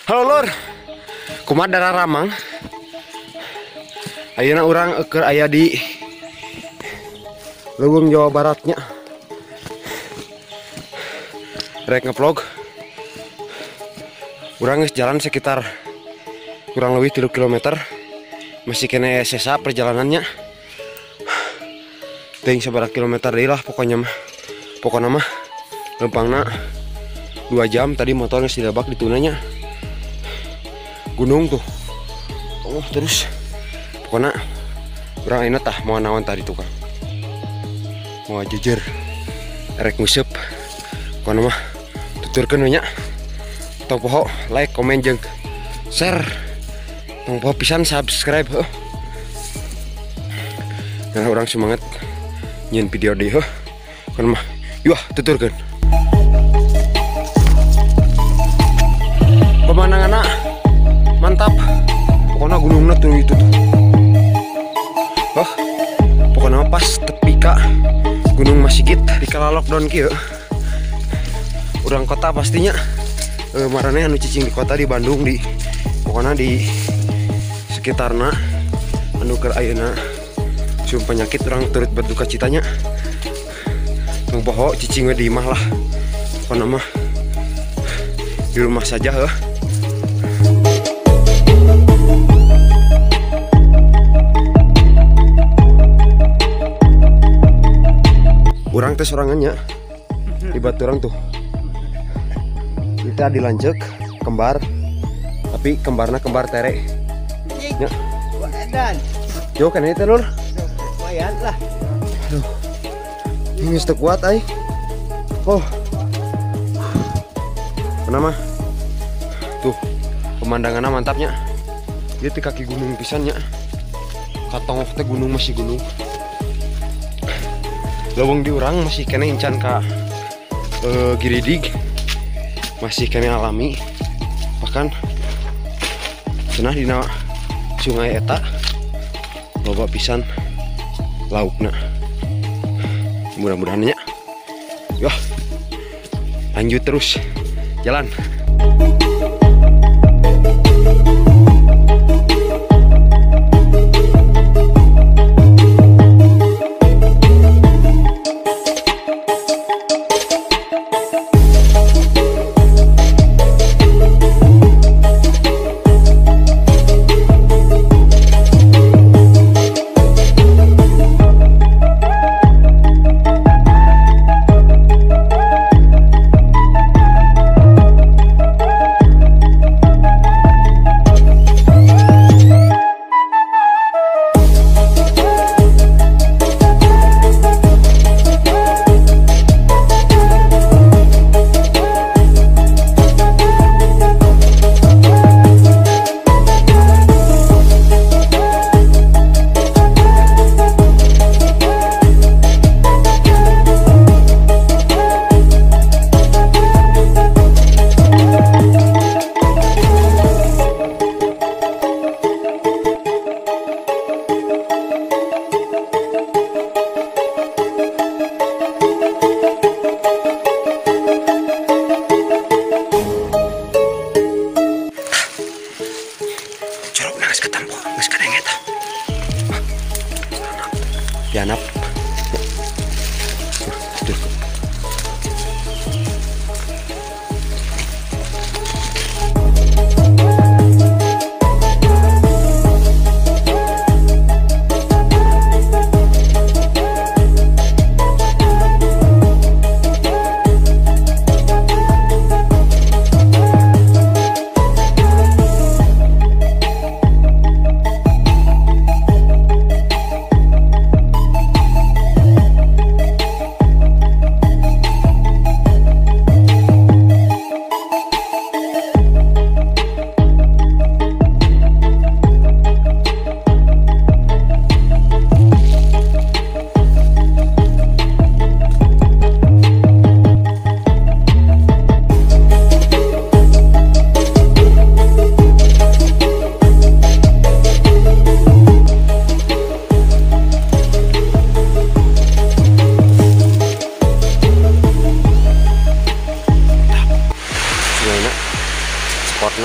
Halo lur, kumaha dararamang? Ayeuna urang keur aya di Leuweung Jawa Baratnya. Rek ngevlog. Urang geus jalan sekitar kurang lebih 3 km. Masih kena sesa perjalanannya. Teuing sabaraha kilometer deui lah pokoknya mah. Pokokna mah lempangna 2 jam tadi motor geus dilebak di tunanya. Gunung tuh. Oh, terus pokoknya urang ayeuna tah moal naon tadi tukang. Moal jejer rek nguseup. Pokokna mah tuturkeun we nya. Tong poho like, komen jeung share. Tong poho pisan subscribe heuh. Nah, urang semangat nyieun video deui heuh. Pokokna mah yuah tuturkeun. Pemandanganna mantap. Pokoknya gunungnya tuh itu tuh. Oh, pokoknya pas tepi ka Gunung Masigit di kala lockdown kieu. Urang kota pastinya marane anu cicing di kota di Bandung di pokoknya di sekitarna anu keur ayeuna cium penyakit urang turut berduka citanya. Tong poho cicing we di imah lah. Pokoknya mah di rumah saja heuh. Urang teh sorangannya di batu urang tuh kita dilanjut kembar, tapi kembarna kembar tere nya. Jauh kan ini teh lur? Lumayan lah. Aduh, ini geus teu kuat ai. Oh, mana mah tuh pemandangannya mantapnya. Dia di kaki gunung pisannya. Katongoh teh gunung masih gunung. Leuweung di urang masih kene incan ka giridig, masih kene alami, bahkan cenah dina sungai eta loba pisan laukna. Mudah-mudahan nya. Yah, lanjut terus jalan.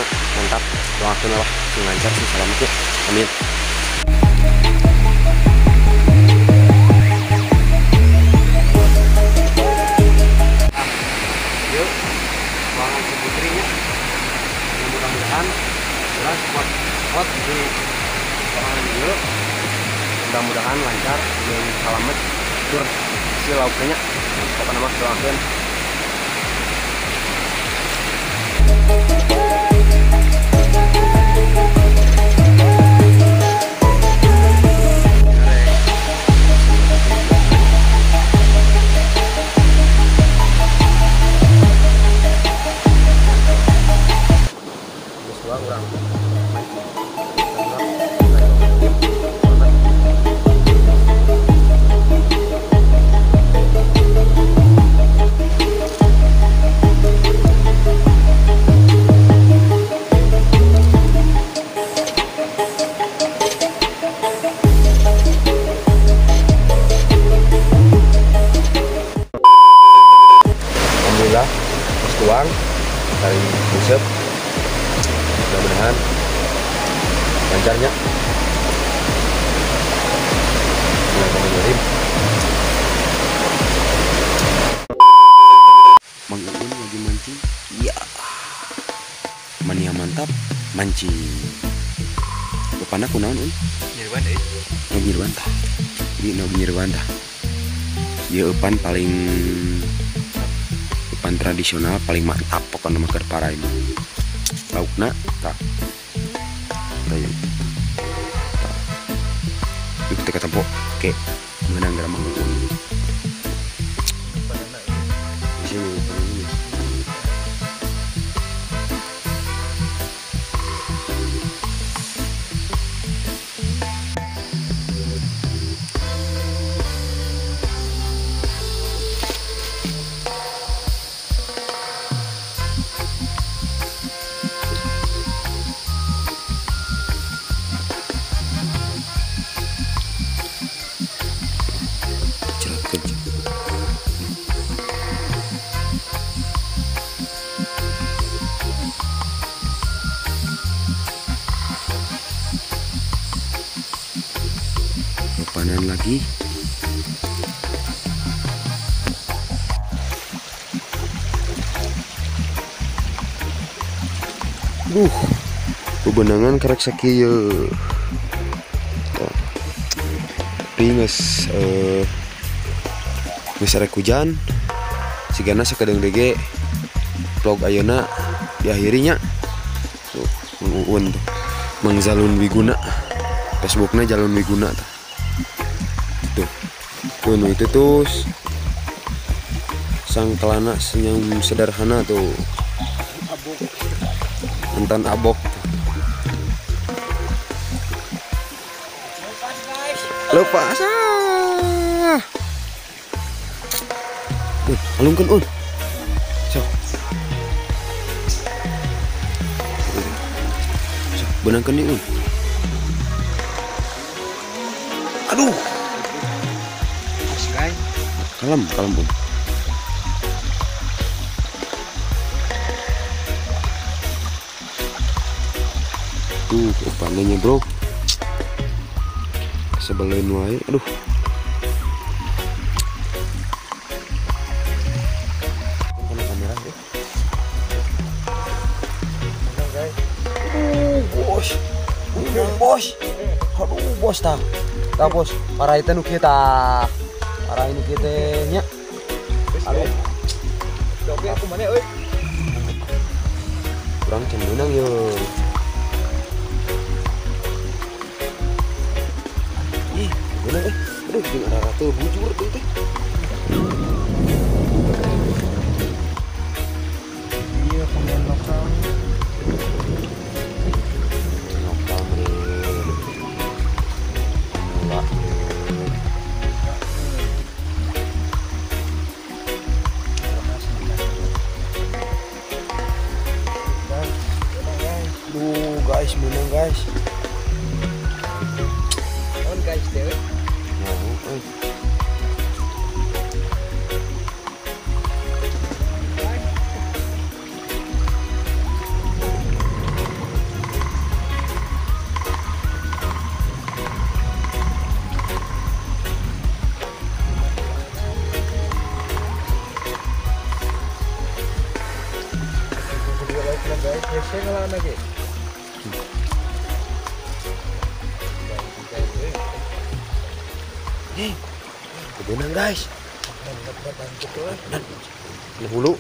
Pokoknya mantap, doakeun lah sing lancar sing selamat ya. Amin. Yuk, ruangan si putrinya. Mudah-mudahan jelas spot di ruangan yuk. Mudah-mudahan lancar dan selamat tur si lauknya. Pokoknya mah doakeun. Alhamdulillah, terus tuang, kali busep, mudah-mudahan lancarnya. Bismillahirrahmanirrahim. Mang Uun lagi mancing, iya, mania mantap, mancing. Bapana kunaon Un? Nyiruan deui. Oh, nyiruan tah. Jadi nu nyiruan tah. Ieu eupan paling eupan tradisional paling mantap pokokna mah keur para ini. Laukna tah. Tah ieu. Tah. Ieu teh katempo ke meunang gara Mang Uun. Di sini eupan ini. Panen lagi. Duh, bebenangan karek sakieu. Tapi geus geus arek hujan. Sigana sakedeung deui vlog ayeuna diakhirinya. Tuh, Mang Uun tuh. Mang Zalun Wiguna. Facebookna Zalun Wiguna tuh. Tuh, tuh itu tuh sang kelana senyum sederhana tuh, mantan abok. Lepas ah. Alungkeun Un. Sok. Sok, benangkeun deui Un. Aduh. Kalem, kalem Un. Tuh, umpannya bro. Sebelin wae, aduh. Kena kamera ya. Bos. Bos. Aduh, bos tah. Tah bos, parah itu nu kieu tah. Parah ini kieu teh nya. Aduh. Oke, aku mana euy? Kurang can meunang ye. Ih, meunang euy. Aduh, jeung rara teu bujur teh teh. Iya, pemain lokal. Lokal meureun. Pemula meureun. Duh, guys, menang guys. On guys, deh. Oh, euy. Hese ngelawan lagi. Nih, kebenang guys. Dan hulu.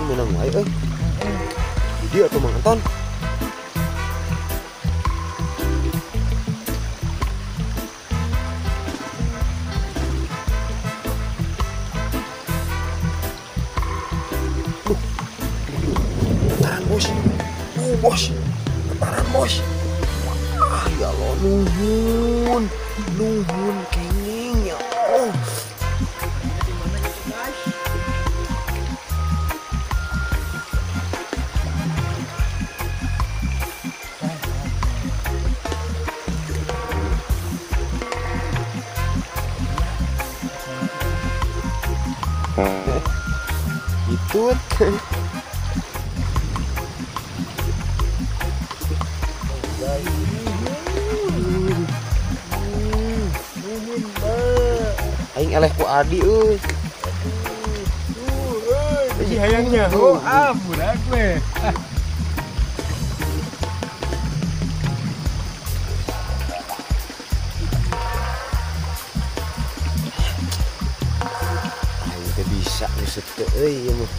Menang wae euy. Di dieu atuh Mang Anton. Duh. Getaran bos. Bos. Getaran bos. Wah, ya Allah nuhun. Nuhun kenging ya Allah. Itu aing eleh ku Adi euy. Euy, hayangnya. Oh, ah budak we. Aing teh bisa ngusut teh euy ieu mah.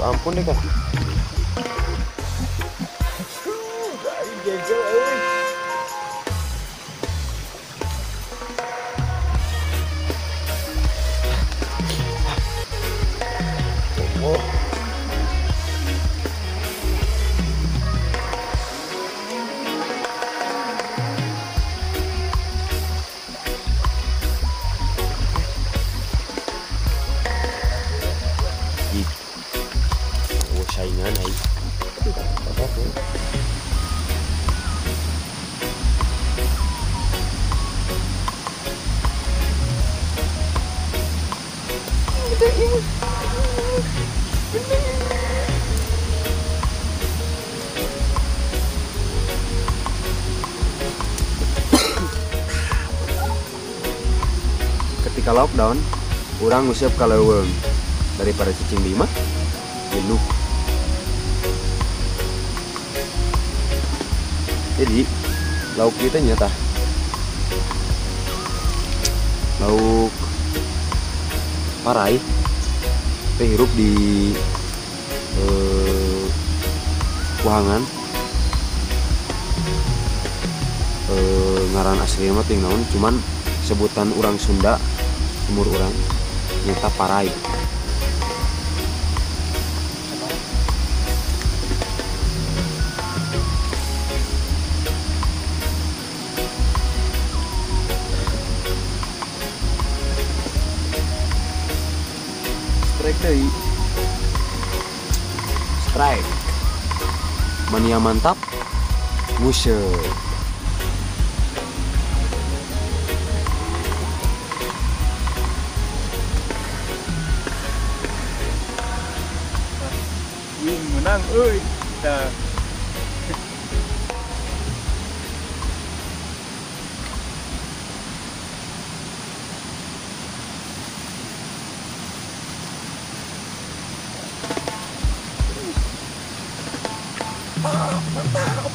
Ampun deh kan. Oh. Saingan aing. Ketika lockdown, urang nguseup ka leuweung daripada cicing di imah jenuh. Jadi lauk kita nyata lauk parai teh hirup di kuhangan ngaran asli mah ting naon, cuman sebutan urang Sunda umur urang nyata parai. Strike deui. Strike. Mania mantap. Nguseup. Menang euy. Tah. Mantap.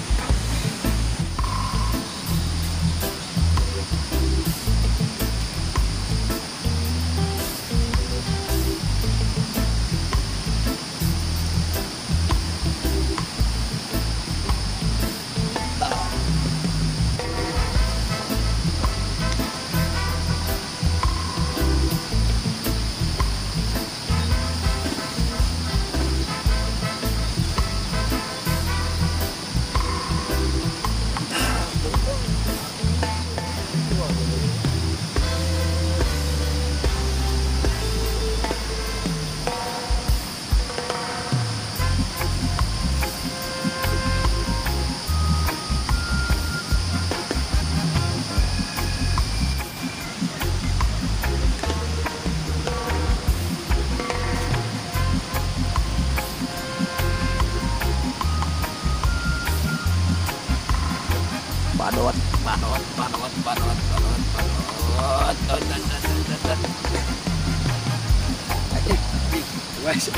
Mas.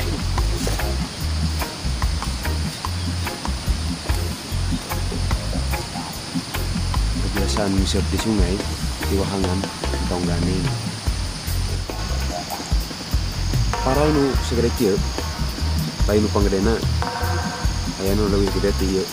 Kebiasaan misir di sungai, di wahangan, tong gandeng. Parai nu segede kieu, lain nu panggedena, aya nu leuwih gede ti ieu.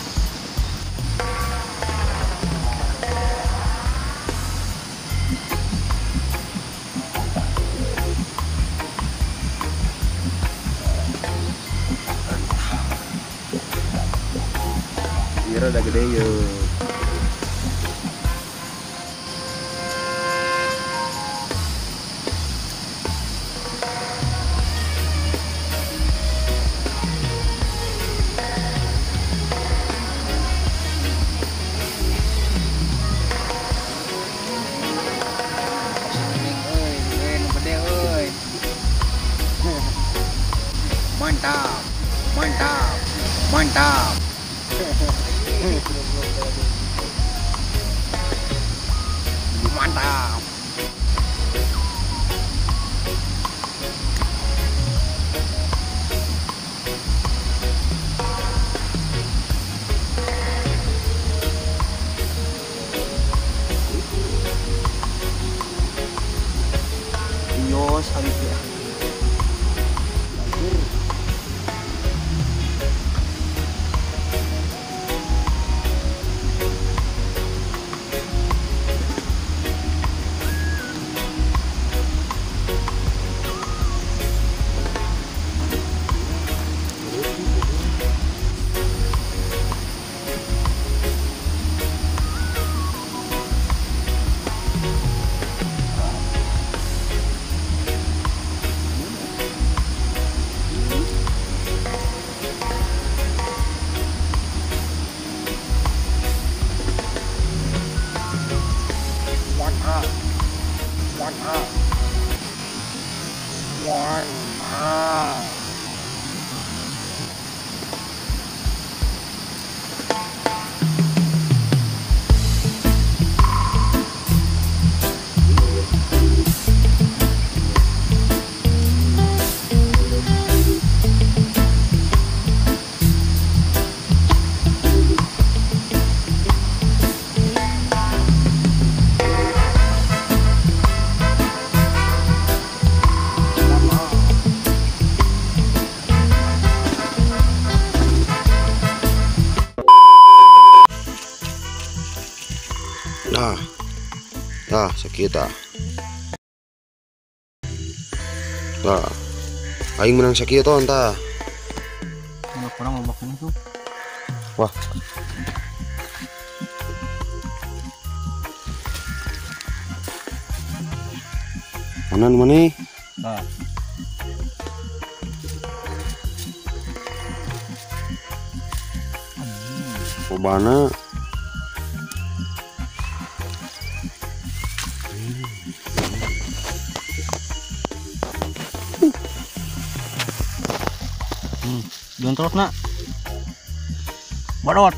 Ieu rada gede ieu. Mantap, mantap, mantap. Mantap. Nyos alif ya. Nah, sakieu tah. Tah. Aing menang sakieu ton tah. Kurang loba keneh tuh. Wah. Mana nu maneh? Tah. Lobana. Jontrot nak. Badot.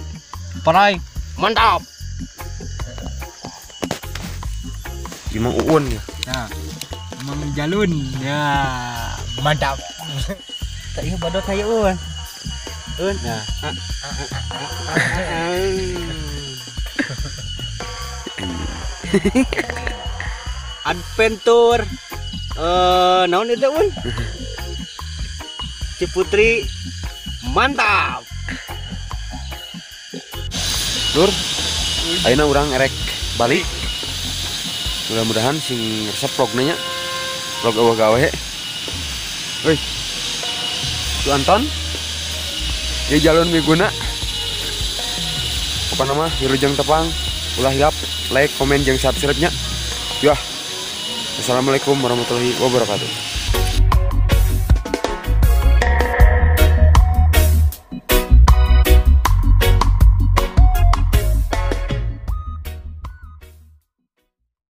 Parai. Mantap. Gimana uun ya? Nah, emang jalun. Ya, mantap. Tak iya badot saya uun. Uun. Nah. Adventure. Naon itu uun? Ciputri. Mantap. Lur, ayeuna urang erek balik. Mudah-mudahan sing resep vlogna nya. Vlog eueuh gawe. Euy. Tu Anton. Ieu jalun miguna. Apa nama? Wilujeng tepang. Ulah hilap like, komen jeung subscribe nya. Yah. Assalamualaikum warahmatullahi wabarakatuh.